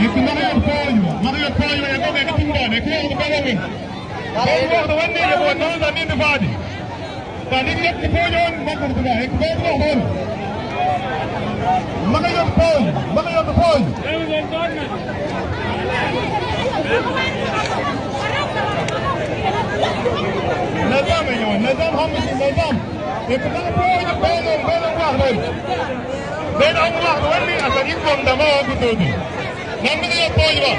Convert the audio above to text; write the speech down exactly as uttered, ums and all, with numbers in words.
Iku maka yot poyo, maka yot poyo, ya ko ke katingkone, ku ko ko. Beno waxtu wenni, ya ko no sa ni fadi. Tani yot poyo, maka yot poyo, maka yot poyo. Nizam, nizam, nizam. Iku maka poyo, beno, beno waxtu. Beno waxtu wenni, asa iku dama ku tuti. Nami ni poyo.